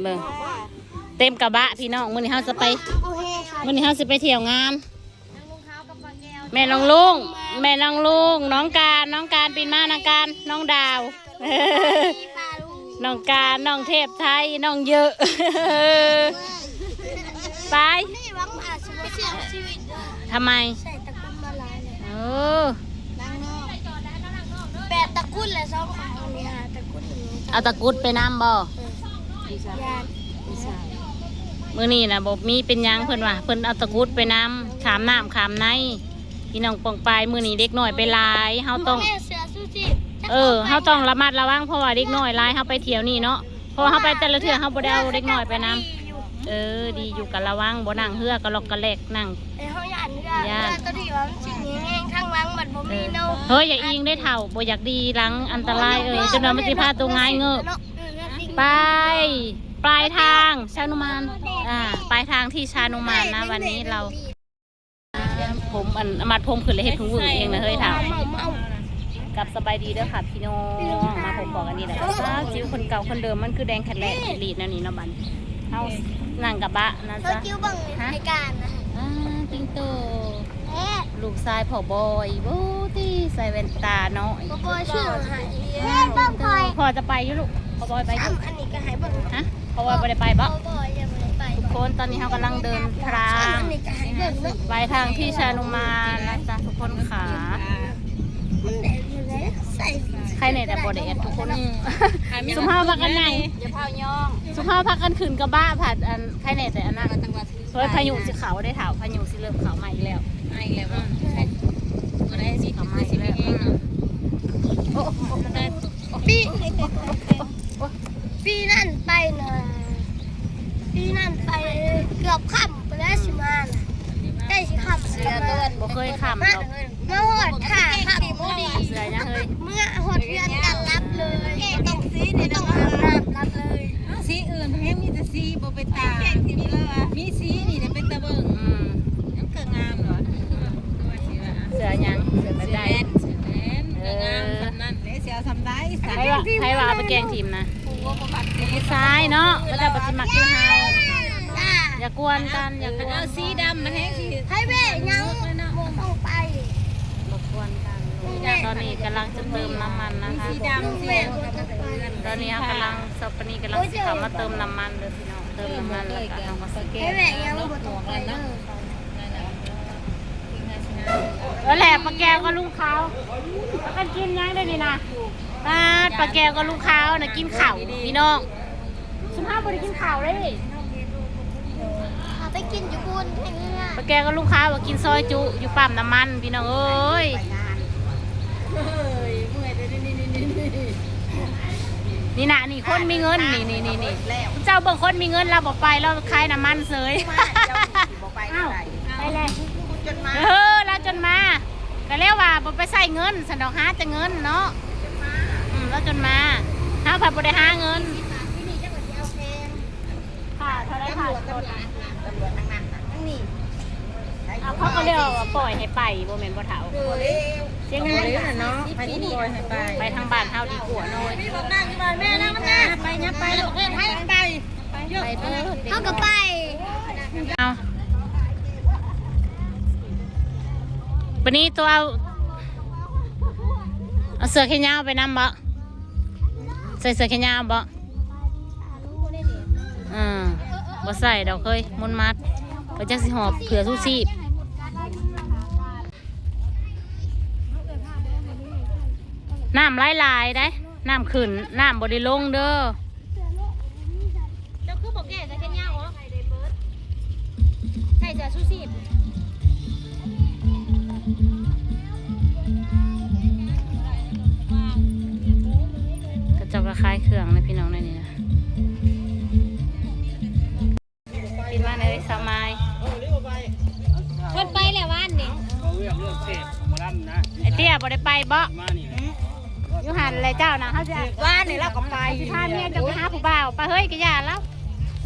ເບິ່ງ ເຕັມກະບະພີ່ນ້ອງ. ມື້ນີ້ເຮົາຈະໄປ ມື້ນີ້ເຮົາຊິໄປທ່ຽວງານ. ແມ່ນ້ອງລຸງ ແມ່ນ້ອງລຸງ ນ້ອງການ ນ້ອງການ ປິ່ນມາ ນ້ອງການ ນ້ອງດາວ ນ້ອງການ ນ້ອງເທບໄທ ນ້ອງເຍີະ ໄປ. ທຳໄມ? ເອີ ແປດຕະກຸດແຫຼະ ສອງຂອງນີ້ຫາຕະກຸດ. ເອົາຕະກຸດໄປນຳບໍ່? ເອີ ຢ້ານ. ມື້ນີ້ນະບໍ່ມີເປັນຫຍັງ ເພິ່ນວ່າ ເພິ່ນເອົາຕະກຸດໄປນຳ ຂ້າມນ້ຳຂ້າມໃນ. ພີ່ນ້ອງປ້ອງປາຍ ມື້ນີ້ເດັກນ້ອຍໄປຫຼາຍ ເຮົາຕ້ອງ ເອີ ເຮົາຕ້ອງລະມັດລະວັງ ເພາະວ່າເດັກນ້ອຍຫຼາຍ ເຮົາໄປທ່ຽວນີ້ເນາະ. ເພາະວ່າເຮົາໄປແຕ່ລະເທື່ອ ເຮົາບໍ່ໄດ້ເອົາເດັກນ້ອຍໄປນຳ. ເອີ ດີຢູ່ ກະລະວັງ ບໍ່ນັ່ງເຮືອກະລັອກກະແລັກ ນັ່ງ ເອີ ເຮົາຢ້ານເຮືອ ຢ້ານ ເຮືອໂຕທີ່ວ່າມັນຊິແຮງໆ ທາງຫຼັງມັນບໍ່ມີເນາະ. ເອີ ເຮີ້ຍ ຢ່າອີງເດ້ເຖົ້າ ບໍ່ຢາກດີຫຼັງ ອັນຕະລາຍ. ເອີ ຈົນວ່າມັນຊິພາໂຕຫງາຍເງີບ. ໄປ ປາຍທາງຊານຸມານ ອ່າ ປາຍທາງທີ່ຊານຸມານນະ. ວັນນີ້ເຮົາ ຜົມ ອັນ ມັດຜົມຂຶ້ນແລ້ວເຮັດຫຶງວຶ້ງເອງນະເຮີ້ຍເຖົ້າ. ກັບສະບາຍດີເດີຄ່ະພີ່ນ້ອງ ມາພົບພໍ້ກັນອີກແລ້ວ. ອ້າວ ຈິ້ວຄົນເກົ່າຄົນເດີມ ມັນຄືແດງແຄດແລດອີ່ຫຼີແນວນີ້ເນາະ. ບັດເຮົານັ່ງກະບະນະ ເຮົາ ຈະ ຈິ້ວເບິ່ງ ຮະ ໃນການນະ. ອ່າ ຕິງໂຕ ແທ້ ລູກຊາຍພໍ່ບອຍ ໂອ້ຕິ ໃສ່ແວ່ນຕານ້ອຍ ພໍ່ບອຍຊື້ໃຫ້. ເອີ ເບິ່ງຂ້ອຍ ພໍ່ຈະໄປຢູ່ລູກ ພໍ່ບອຍໄປຢູ່. ອັນນີ້ກະໃຫ້ເບິ່ງ ຮະ ພໍ່ບອຍບໍ່ໄດ້ໄປບໍ? ພໍ່ບອຍຍັງບໍ່ໄດ້ໄປ. ທຸກຄົນ ຕອນນີ້ເຮົາກຳລັງເດີນທາງ ອັນນີ້ກະໃຫ້ເບິ່ງເນາະ ໄປທາງທີ່ຊານຸມານນະຈ໊ະ ທຸກຄົນຂາ. ມັນແດດຢູ່ເດ້ ໃສ່ ໃຄແນ່ແຕ່ບໍ່ແດດທຸກຄົນ. ອືມ ຊຸມເຮົາພາກັນນັ່ງ ຢ່າພາວຍ້ອງ ຊຸມເຮົາພາກັນຂຶ້ນກະບະ ພັດ ອັນ ໃຄແນ່ແຕ່ອັນນັ້ນ. ເຮີ້ຍ ພາຍຸຊິເຂົ້າເດ້ເຖົ້າ ພາຍຸຊິເລີ່ມເຂົ້າມາອີກແລ້ວ. ມາອີກແລ້ວບໍ? ອືມ ບໍ່ໄດ້ຊິເຂົ້າມາອີກແລ້ວ. ອືມ ໂອ້ ປີ ປີນັ້ນໄປນະ ປີນັ້ນໄປເກືອບຄ່ຳພຸ້ນແຫຼະ ຊິມານະ ໃກ້ຊິຄ່ຳແລ້ວ. ບໍ່ເຄີຍຄ່ຳດອກ ມາຮອດຖ້າຄ່ຳພໍດີ. ເສືອຫຍັງເຮີ້ຍ? ເມື່ອຮອດເຮືອນກະຫຼັບເລີຍ ບໍ່ຕ້ອງ ບໍ່ຕ້ອງອາບນ້ຳ ຫຼັບເລີຍ. ເອົາ ສີອື່ນແຮງ ມີແຕ່ສີບໍ່ເປັນຕາ ມີສີນີ້ແຫຼະເປັນຕາເບິ່ງ. ອືມ ມັນກະງາມດອກ ຄືວ່າ ຄືວ່າຊິວ່າ ເສືອຫຍັງ? ເສືອແບບໃດ? ເສືອແດນ ເອີ ກະງາມສ່ຳນັ້ນແຫຼະ ຊິເອົາສ່ຳໃດ? ໃຜວ່າ ໃຜວ່າເອົາໄປແກງຖິ້ມນະ? ຜູ້ຊາຍເນາະ ເຂົາເຈົ້າກໍຊິມັກຄືເຮົາ. ຢ່າກວນກັນ ຢ່າກວນ. ເອົາສີດຳມັນແຮງຊິ ໃຜແວ່ຫຍັງ ບໍ່ຕ້ອງໄປ ບໍ່ກວນກັນ. ຕອນນີ້ກຳລັງຈະເຕີມນ້ຳມັນນະຄະ ສີດຳ. ຕອນນີ້ເຮົາກຳລັງ ສອບປານີກຳລັງຊິເຂົ້າມາເຕີມນ້ຳມັນເດີພີ່ນ້ອງ ເຕີມນ້ຳມັນແລ້ວກະເຮົາກໍຊິ ໃຜແວ່ຫຍັງ ບໍ່ຕ້ອງໄປເດີ. ເອີແຫຼະ ປາແກ້ວກັບລຸງຂາວ ພາກັນກິນຫຍັງເດ້ນີ້ນະ? ປາດ ປາແກ້ວກັບລຸງຂາວນະກິນເຂົ້າພີ່ນ້ອງ. ຊຸມເຮົາບໍ່ໄດ້ກິນເຂົ້າເດ້ ເຮົາໄປກິນຢູ່ພຸ້ນ ປາແກ້ວກັບລຸງຂາວວ່າກິນຊອຍຈຸຢູ່ປ້ຳນ້ຳມັນພີ່ນ້ອງເອີຍ. ນີ້ນະ ນີ້ຄົນມີເງິນ ນີ້ໆໆ ເຈົ້າເບິ່ງຄົນມີເງິນ ລາວບໍ່ໄປ ລາວຂາຍນ້ຳມັນເສີຍ. ອ້າວ ໄປແລ້ວ ເອີ ລາວຈົນມາ ກະແລ້ວວ່າບໍ່ໄປໃຊ້ເງິນຊັ້ນດອກ ຫາແຕ່ເງິນເນາະ. ອືມ ລາວຈົນມາ ເຮົາພັດບໍ່ໄດ້ຫາເງິນ. ຄ່າເທົ່າໃດ? ຄ່າລົດ ຕຳຫຼວດທາງນັ້ນນະ ຕຳຫຼວດທາງນັ້ນນະ ທາງນີ້. ເອົາ ເຂົາກໍເລີຍວ່າປ່ອຍໃຫ້ໄປ ບໍ່ແມ່ນບໍ່ເຖົ້າ? ເສຍເງິນເນາະ ໃຜຊິປ່ອຍໃຫ້ໄປ? ໄປທາງບ້ານເຮົາດີກວ່າເນາະ. ໄປ ໄປ ໄປ ໄປ ເຮົາກໍໄປ. ເອົາ ບາດນີ້ໂຕເອົາ ເອົາເສື້ອແຂນຍາວໄປນຳບໍ? ໃສ່ເສື້ອແຂນຍາວບໍ? ອ່າ ບໍ່ໃສ່ດອກເຮີ້ຍ ມົນມັດ ບໍ່ຈັກຊິຫອບເສື້ອຊູຊີບ. ນ້ຳຫຼາຍໆໄດ໋ ນ້ຳຂຶ້ນ ນ້ຳບໍ່ໄດ້ລົງເດີ. ເຈົ້າຄືບໍ່ແກ້ໃສ່ແຂນຍາວອອກ ໃສ່ເສື້ອຊູຊີບ. ເຂົາເຈົ້າກໍຂາຍເຄື່ອງນະພີ່ນ້ອງ ໃນນີ້ນະ. ກິນມາເລີຍສາວມາຍ. ເພິ່ນໄປແລ້ວວານນີ້ ເວົ້າເລື່ອງ ເລື່ອງເສບໝໍລຳນະ. ໄອ້ເຕ້ຍບໍ່ໄດ້ໄປບໍ? ມານີ້ແຫຼະ ຢູ່ຫັ້ນແຫຼະເຈົ້ານະ. ເຮົາຊິ ວານນີ້ລາວກໍໄປ ຊິພາເມຍເຈົ້າໄປຫາຜູ້ບ່າວ. ໄປເຮີ້ຍ ກະຢ່າລາວ.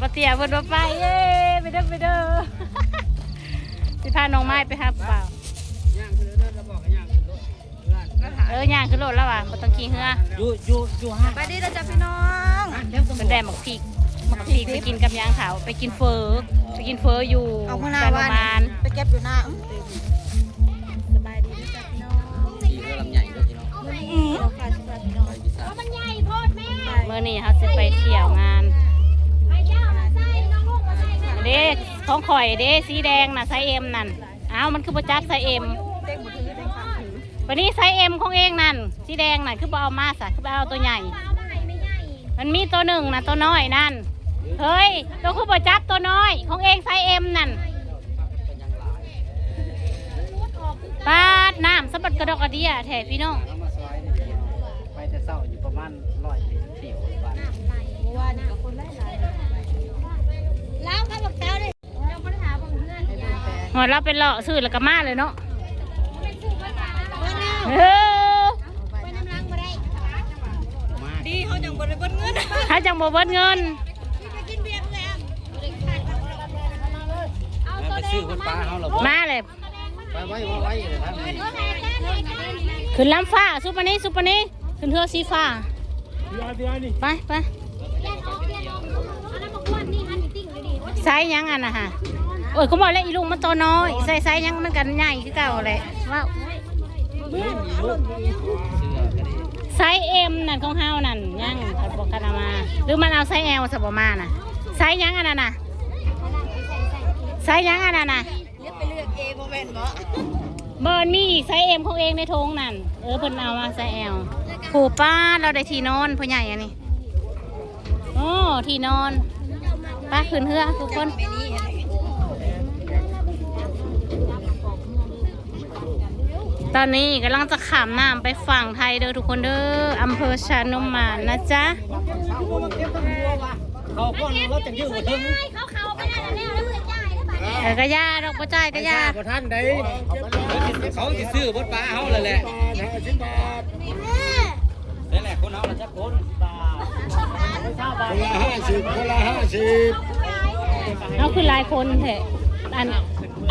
ບໍ່ເຕ້ຍເພິ່ນບໍ່ໄປ. ເອີ ໄປເດີ ໄປເດີ ຊິພານ້ອງມາຍໄປຫາຜູ້ບ່າວ. ເອີ ຍ່າງຂຶ້ນລົດລາວວ່າ ບໍ່ຕ້ອງຂີ່ເຮືອ. ຢູ່ ຢູ່ ຢູ່ ສະບາຍດີເດີຈ້າພີ່ນ້ອງ. ເພິ່ນໄດ້ໝາກພິກ ໝາກພິກໄປກິນກັບຫຍັງເຖົ້າ? ໄປກິນເຝີ ໄປກິນເຝີຢູ່ ເອົາມື້ໜ້າ ຊານຸມານ ວານນີ້ໄປເກັບຢູ່ນາ. ອືມ ສະບາຍດີເດີຈ້າພີ່ນ້ອງ. ທີ່ເຮືອລຳໃຫຍ່ເດີພີ່ນ້ອງ. ອືມ ມື້ນີ້ເຮົາຊິໄປທ່ຽວງານ ເດ້ ຂອງຂ້ອຍເດ້ ສີແດງນະ ໄຊ M ນັ້ນ. ອ້າວ ມັນຄືບໍ່ຈັບໄຊ M? ບາດນີ້ໄຊ M ຂອງເອງນັ້ນ ສີແດງນັ້ນ ຄືບໍ່ເອົາມາຊະ? ຄືບໍ່ເອົາໂຕໃຫຍ່? ມັນມີໂຕໜຶ່ງນະ ໂຕນ້ອຍນັ້ນ. ເຮີ້ຍ ໂຕຄືບໍ່ຈັບໂຕນ້ອຍຂອງເອງ ໄຊ M ນັ້ນ? ປາດ ນ້ຳສະບັດກະດອກກະເດຍແທ້ພີ່ນ້ອງ. ໄປແຕ່ເຊົ້າຢູ່ປະມານຮ້ອຍເມດ ເຂົ້າບ້ານ ເມື່ອວານນີ້ກໍຄົນຫຼາຍໆ ລາວກັບບັກເຕົາເດ້. ຮອດລາວໄປເລາະຊື້ແລ້ວກໍມາເລີຍເນາະ. ເອີ ດີເຮົາຈັ່ງບໍ່ໄດ້ເບິດເງິນ ເຮົາຈັ່ງບໍ່ເບິດເງິນ. ໄປຊື້ເພິ່ນປາເຮົາລະບໍ່? ມາເລີຍ ໄປໄວໆ ຂຶ້ນລຳຟ້າ ຊຸບປານີ້ ຊຸບປານີ້ ຂຶ້ນເຮືອສີຟ້າ ໄປ ໄປ. ໄຊຫຍັງອັນນະຫະ? ໂອ້ຍ ຄືບໍ່ແລ້ວ ອີລຸງມັນໂຕນ້ອຍ ໃສ່ໄຊຫຍັງມັນກໍໃຫຍ່ຄືເກົ່າແຫຼະ. ເວົ້າ ໄຊ M ນັ້ນຂອງເຮົານັ້ນ ຍັງບໍ່ທັນເອົາມາ ຫຼືມັນເອົາໄຊ L ຊະບໍ່ມານະ? ໄຊຫຍັງອັນນັ້ນນະ? ໄຊຫຍັງອັນນັ້ນນະ? ເລືອກໄປເລືອກເອງບໍ່ແມ່ນບໍ? ບໍ່ ມັນມີອີກໄຊ M ຂອງເອງໃນຖົງນັ້ນ. ເອີ ເພິ່ນເອົາມາໄຊ L. ໂອ້ ປ້າດ ລາວໄດ້ທີ່ນອນຜູ້ໃຫຍ່ອັນນີ້. ໂອ້ ທີ່ນອນ. ໄປຂຶ້ນເຮືອທຸກຄົນ. ຕອນນີ້ກຳລັງຈະຂ້າມນ້ຳໄປຝັ່ງໄທເດີທຸກຄົນເດີ ອຳເພີຊານຸມານນະຈ໊ະ. ເຂົາພວກນັ້ນລາວຈະຢື້ບໍ່ເຖິງ ເຂົາເຂົ້າໄປແລ້ວ ແລ້ວເລີຍຈ່າຍແລ້ວບາດນີ້. ເອີ ກະຢ່າດອກ ບໍ່ຈ່າຍກະຢ່າ ບໍ່ທັນໄດ໋. ເຂົາຊິຊື້ເບິດປາເຮົາແລ້ວແຫຼະ. ຫ້າສິບບາດ ແລ້ວແຫຼະ ຄົນເຮົາລະຈັກຄົນ? ຄົນລະຫ້າສິບ ຄົນລະຫ້າສິບ. ເຮົາຄືຫຼາຍຄົນແທ້ ອັນ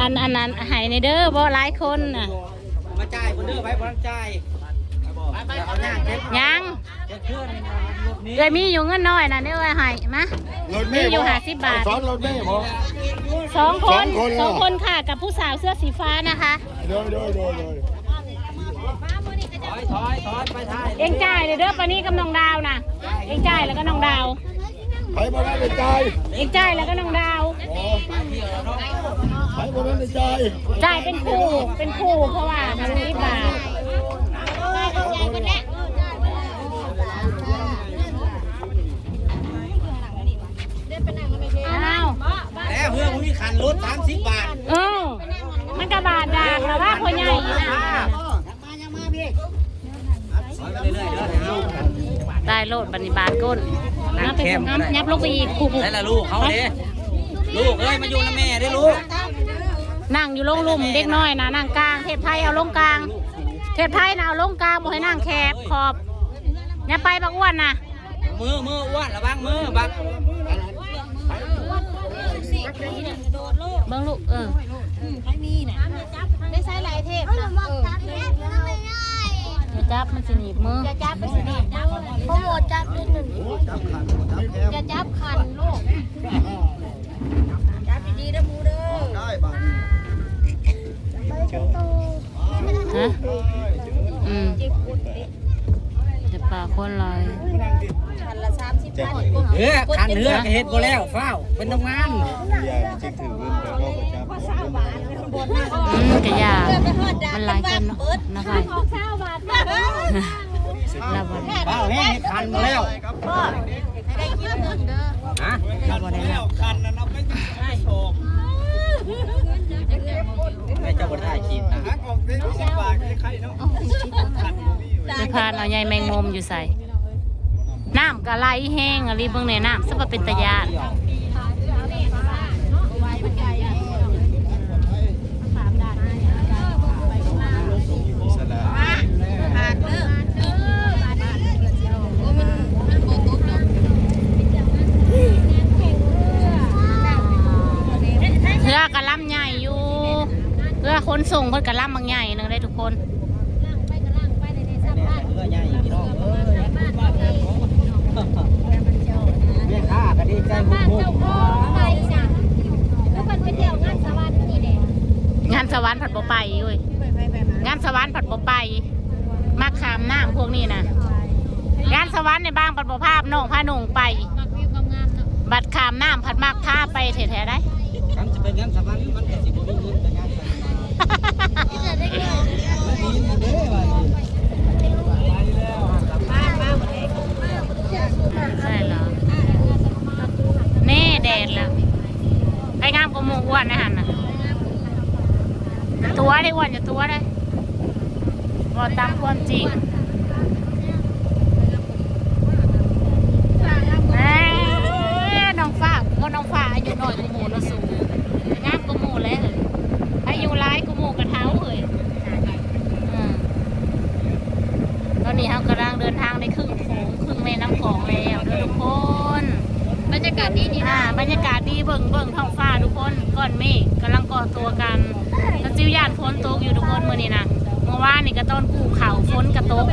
ອັນ ອັນນັ້ນໃຫ້ແດ່ເດີ ບໍ່ຫຼາຍຄົນນະ. ມາຈ່າຍເພິ່ນເດີ ໃຜບໍ່ທັນຈ່າຍ. ຍັງ ເອື້ອຍມີຢູ່ເງິນນ້ອຍນະ ດຽວເອື້ອຍໃຫ້ມາ. ມີຢູ່ຫ້າສິບບາດ. ສອງຄົນ ສອງຄົນ ສອງຄົນ ສອງຄົນ ສອງຄົນ ເອີ ສອງຄົນ ສອງຄົນ ເອີ ຄ່ະ ກັບຜູ້ສາວເສື້ອສີຟ້ານະຄະ. ໂດຍ ໂດຍ ໂດຍ ໂດຍ. ຖອຍ ຖອຍ ຖອຍ ໄປຖ່າຍ. ເອງຈ່າຍເດີ ປານີກັບນ້ອງດາວນະ ເອງຈ່າຍແລ້ວກໍນ້ອງດາວ. ໃຜບໍ່ໄດ້ຈ່າຍ ເອງຈ່າຍແລ້ວກໍນ້ອງດາວ. ອໍ ໃຜບໍ່ໄດ້ຈ່າຍ ຈ່າຍເປັນຄູ່ ເປັນຄູ່ ເພາະວ່າຫ້າສິບບາດ. ອ້າວ ແລ້ວເຮືອບໍ່ມີຄັນລົດສາມສິບບາດ. ເອີ ມັນກະບາດດາກລະວ່າພໍ່ໃຫຍ່. ໄດ້ໂລດ ບັດນີ້ບາດກົ້ນ. ນັບໄປ ຫຍັບລົງໄປອີກ. ໃສລະລູກເຮົາເດ້? ລູກເອີຍ ມາຢູ່ນຳແມ່ເດ້ລູກ. ນັ່ງຢູ່ລົງລຸ່ມ ເດັກນ້ອຍນະ ນັ່ງກາງ. ເທບໄທເອົາລົງກາງ ເທບໄທນະເອົາລົງກາງ ບໍ່ໃຫ້ນັ່ງແຄບຂອບ. ຫຍັບໄປບັກອ້ວນນະ. ມື ມືອ້ວນ ລະວັງມືບັກ. ເບິ່ງລູກ ເອີ ໄດ້ໃຊ້ຫຼາຍເທບນະ. ເອີ ຢ່າຈັບ ມັນຊິໜີບມື. ຢ່າຈັບ ມັນຊິໜີບມື. ໂອ້ ຈັບເດ້ ຢ່າຈັບຄັນ ບໍ່ຈັບແຄມ. ຢ່າຈັບຄັນລູກ. ຈັບດີໆເດີໝູເດີ. ໄດ້ບາດນີ້ ຮະ? ອືມ ແຕ່ປາຄົນຫຼາຍ. ຄັນລະສາມສິບພັນ. ເອີ ຄັນເຮືອກະເຮັດບໍ່ແລ້ວ ຟ້າວເປັນໂຮງງານ. ອືມ ກະຢ່າ ມັນຫຼາຍຄົນເນາະ ນະໄພ. ລາວບໍ່ໄດ້ ເວົ້າແຮງ ຄັນບໍ່ແລ້ວ. ຮະ? ລາວບໍ່ໄດ້ແລ້ວ. ແມ່ເຈົ້າບໍ່ໄດ້ຖ່າຍຄລິບນະ. ໄປຜ່ານເອົາໃຍແມງມຸມຢູ່ໃສ? ນ້ຳກະໄຫຼແຮງອີ່ຫຼີ ເບິ່ງແດ່ ນ້ຳສະວ່າເປັນຕາຢ້ານ. ເຮືອກະລຳໃຫຍ່ຢູ່ ເຮືອຂົນສົ່ງເພິ່ນກະລຳບັກໃຫຍ່ໜຶ່ງເດ້ທຸກຄົນ. ແມ່ຄ້າກະ ເຈົ້າຂອງໄປນະ ເພິ່ນໄປທ່ຽວງານສະຫວັນນີ້ແຫຼະ ງານສະຫວັນພັດບໍ່ໄປເວີຍ ງານສະຫວັນພັດບໍ່ໄປ ມັກຂ້າມນ້ຳພວກນີ້ນະ ງານສະຫວັນໃນບາງພັດບໍ່ພານ້ອງພານ້ອງໄປ ມັກວິວງາມໆເນາະ ບັດຂ້າມນ້ຳພັດມັກພາໄປແທ້ໆໃດ໋. ຄັນຊິໄປງານສະຫວັນມັນກໍຊິບໍ່ມີເງິນໄປງານສະຫວັນ ໄດ້ແລ້ວ ແນ່ ແດດແລ້ວ ໃຜງາມກວ່າໝູ່ອ້ວນໃນຫັ້ນນະ ຢ່າຕົວະເດ້ ອ້ວນ ຢ່າຕົວະເດ້ ເວົ້າຕາມຄວາມຈິງ ແໝ ນ້ອງຟ້າ ບໍ່ ນ້ອງຟ້າອາຍຸນ້ອຍກວ່າໝູ່ເນາະສູ ງາມກວ່າໝູ່ແຫຼະ ອາຍຸຫຼາຍກວ່າໝູ່ກໍເຖົ້າເອີຍ ເອີ ຕອນນີ້ເຮົາກຳລັງເດີນທາງໃນຄຶ່ງໂຂງ ຄຶ່ງແມ່ນ້ຳຂອງແລ້ວເດີທຸກຄົນ ບັນຍາກາດດີນີ້ນະ ອ່າ ບັນຍາກາດດີ ເບິ່ງ ເບິ່ງທ້ອງຟ້າທຸກຄົນ ກ້ອນເມກກຳລັງກໍ່ຕົວກັນ ກະຈິວຢ້ານຝົນຕົກຢູ່ທຸກຄົນມື້ນີ້ນະ ເມື່ອວານນີ້ກະຕອນກູ້ເຂົ້າຝົນກະຕົກ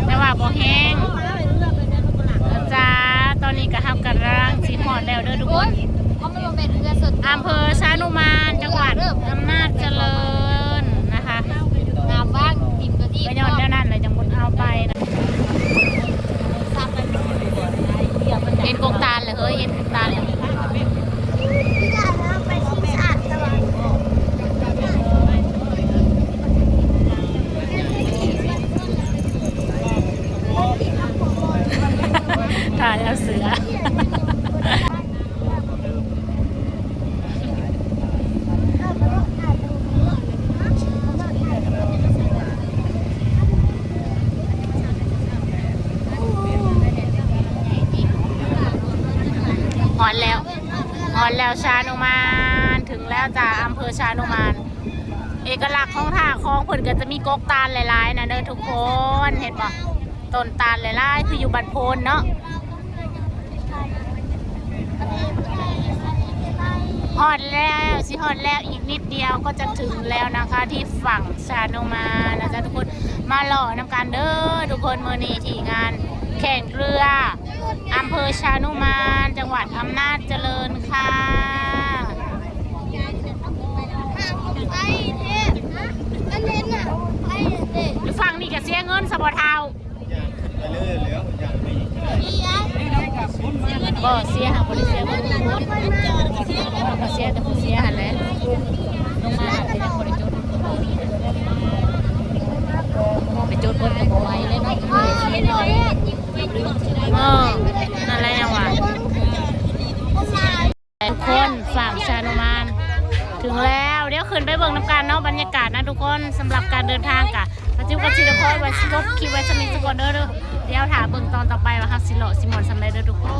ແຕ່ວ່າບໍ່ແຮງ ເອີ ຈ້າ ຕອນນີ້ກະເຮົາກຳລັງຊິຮອດແລ້ວເດີທຸກຄົນ ເພາະມັນບໍ່ແມ່ນເຮືອສ່ວນຕົວ ອຳເພີຊານຸມານ ຈັງຫວັດອຳນາດຈະເລີນນະຄະ ນ້ຳຫວ່າງກິນກໍດີ ກໍຍ້ອນແນວນັ້ນແຫຼະຈັ່ງບໍ່ເອົາໄປນະ ເຫັນກົກຕານແລ້ວເຮີ້ຍ ເຫັນກົກຕານແລ້ວ ຖ່າຍເອົາເສືອ. ຮອດແລ້ວ ຮອດແລ້ວ ຊານຸມານ ເຖິງແລ້ວຈ້າ ອຳເພີຊານຸມານ ເອກະລັກຂອງທ່າຂອງເພິ່ນກໍຈະມີກົກຕານຫຼາຍໆນະເດີທຸກຄົນ ເຫັນບໍ່? ຕົ້ນຕານຫຼາຍໆ ຄືຢູ່ບ້ານໂພນເນາະ. ຮອດແລ້ວ ຊິຮອດແລ້ວ ອີກນິດດຽວກໍຈະເຖິງແລ້ວນະຄະ ທີ່ຝັ່ງຊານຸມານນະຈ໊ະທຸກຄົນ. ມາເລາະນຳກັນເດີທຸກຄົນ ມື້ນີ້ທີ່ງານແຂ່ງເຮືອ ອຳເພີຊານຸມານ ຈັງຫວັດອຳນາດຈະເລີນຄ່ະ. ຢູ່ຝັ່ງນີ້ກໍເສຍເງິນຊະບໍ່ເຖົ້າ? ບໍ່ເສຍ ຫາບໍ່ໄດ້ເສຍ ບໍ່ໄດ້ເສຍ ເຮົາກໍເສຍແຕ່ຜູ້ເສຍຫັ້ນແຫຼະ. ລົງມາກໍຍັງບໍ່ໄດ້ຈົດ ໄປຈົດເບິດກໍບໍ່ໄຫວເລີຍເນາະ. ເອີ ນັ້ນແຫຼະຫຍັງຫວາ ທຸກຄົນ ຝັ່ງຊານຸມານເຖິງແລ້ວ. ດຽວຂຶ້ນໄປເບິ່ງນຳກັນເນາະ ບັນຍາກາດນະທຸກຄົນ. ສຳລັບການເດີນທາງກະ ປາຈິວກະຊິໄດ້ຂໍວ່າຊິຈົບຄລິບໄວ້ສ່ຳນີ້ສາກ່ອນເດີ. ດຽວຖ້າເບິ່ງຕອນຕໍ່ໄປວ່າເຮົາຊິເລາະຊິມ່ວນສ່ຳໃດເດີທຸກຄົນ.